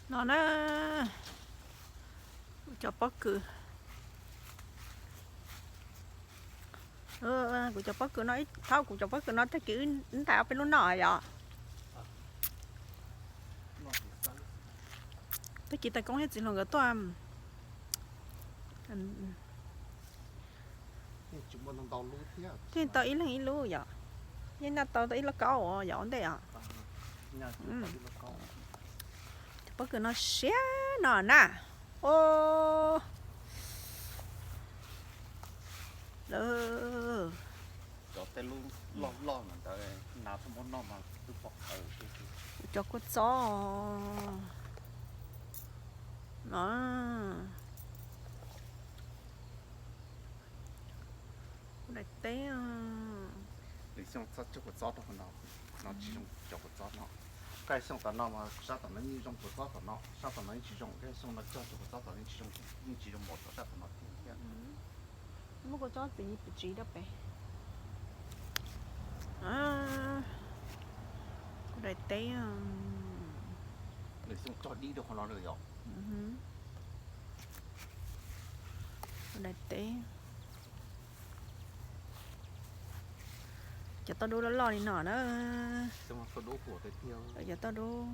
No na, kuv cov pob kws, kuv cov pob kws no, thaum kuv cov pob kws no tag kis wb ntais ob peb lub noj yom. Tag kis tais koob thiab txiv hluas nkawd tuaj thiaj tau ib leeg ib lub yom. Yeej noj tau tau ib lub kaub yom ua ntej os. Cov pob kws no siab no na. Os, lawm. Cov tej lub loj loj ntawd nas txhob muab noj mas twb pom qhawv. Kuv cov kua txob no, kuv daim teb. Lwm xyoo txhob cog kua txob rau qhov no, no tsis zoo cov kua txob no. Koj xyoo tom no mas sab tom no yeej zoo kua txob tom no, sab tom no yeej tsis zoo, koj xyoo no cog cov kua txob tom yeej tsis zoo, yeej tsis zoo npaum cov sab tom no thiab. Muab kua txob txiv tsiv rau pem. Kuv daim teb. Lwm xyoo cog dib rau qhov no lawm yom. Kuv daim teb. Cov tauj dub loj loj li no na. Cov tauj dub.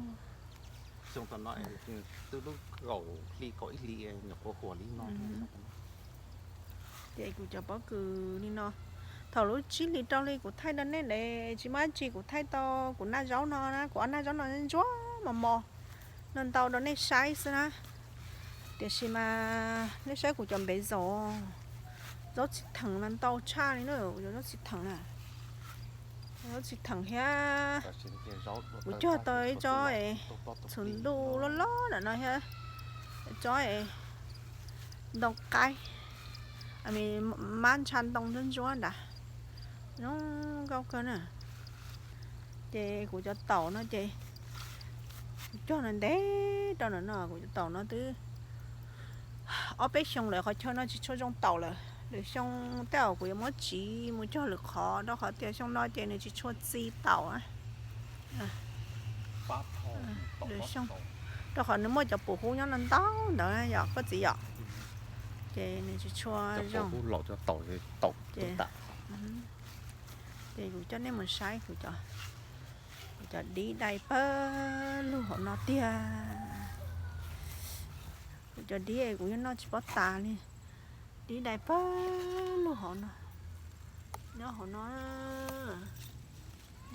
Xyoo tom no twb lub kaum hli kaum ib hlis nyuam qhuav huam li no. Ces kuv cov pob kws li no, thaum lub tsib hlis rau hli kuv thaij rau nej es tsis muaj dab tsi, kuv thaij tau kuv naj zaub no na, kuv ob naj zaub no ntsuab mos mos no ntau rau nej saib xwb na. Tiam sis mas nej saib kuv cov npev zaum, zaub txiv theem mas ntau tshaj li na, kuv cov zaub txiv theem na. Zaub txiv theem thiab. Kuv cog tau ib tsob es txhuv ntuj loj loj ntawm no thiab, tsob es ntoo qaib, mab ntsha ntoo ntsuab ntsuab nrad, zoo nkauj kawg na. Ces kuv cov taum no ces kuv cog no ntev rau ntawm no, kuv cov taum no twb ob peb xyoo lawm qhov chaw no tsis tshua zoo taum lawm. Lwm xyoo tej zaum kuv yuav muab tsiv mus cog lwm qhov rau qhov tias xyoo no ces nws tsis tshua txi taum. Lwm xyoo, rau qhov nws muaj cov pum hub nyob no ntau ntawd yom koj txiv yom, ces nws tsis tshua zoo. Ces kuv coj nej mus saib kuv cov, kuv cov dib dai pawg lug hauv no tiag. Kuv cov dib kuv yeej noj tsis paub tas li. Dib dai pawg lug hauv no, nyob hauv no.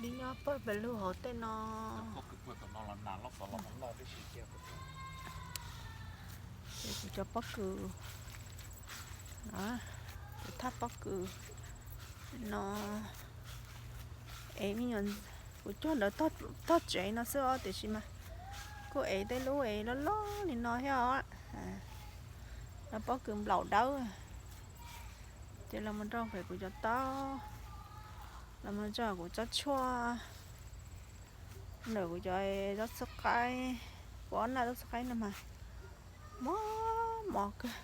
Dib nyob pawg pawg lug hauv tej no. Ces kuv cov pob kws, kuv thaj pob kws no es me nyuam, kuv cog ntawd tog tsev no xwb os, tiam sis mas kuj es tej lub es loj loj li no thiab os. Cov pob kws nplaum dawb. Ces los mus rau pem kuv cov taub, los mus rau kuv tsob tshuaj, ntawm kuv cov zaub txhwb qaib, kuv ob naj zaub txhwb qaib no mas mos mos kawg.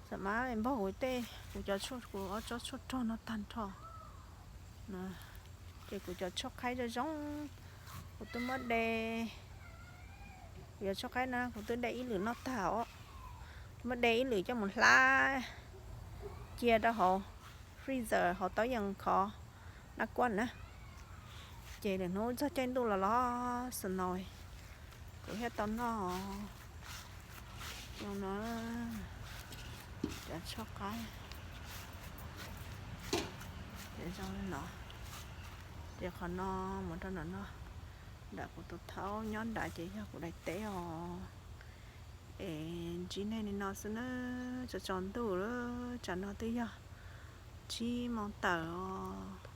Xam mas npog kuv tej, kuv cov tshuaj, kuv ob tsob tshuaj rog no tag nrho. Ces kuv cov tshuaj qaib zoo zoo, kuv twb muab de, kuv cov tshuaj qaib na kuv twb de ib lwm noj tag os. Muab de ib lwm coj mus hlab cia rau hauv freezer hauv tub yees khov nab kuab na. Ces lwm hnub txog caij ntuj los los snow, kuv thiaj tau noj. Zoo no, cov tshuaj qaib, ces zoo li no. Ces qhov no mus rau nram no, nram kuv tus thaub nyob nrad ces yog kuv daim teb os. Es ntsib nej li no xwb nawb, tsaus tsaus ntuj lawm, tsam no twb yog tsib moos tawm os.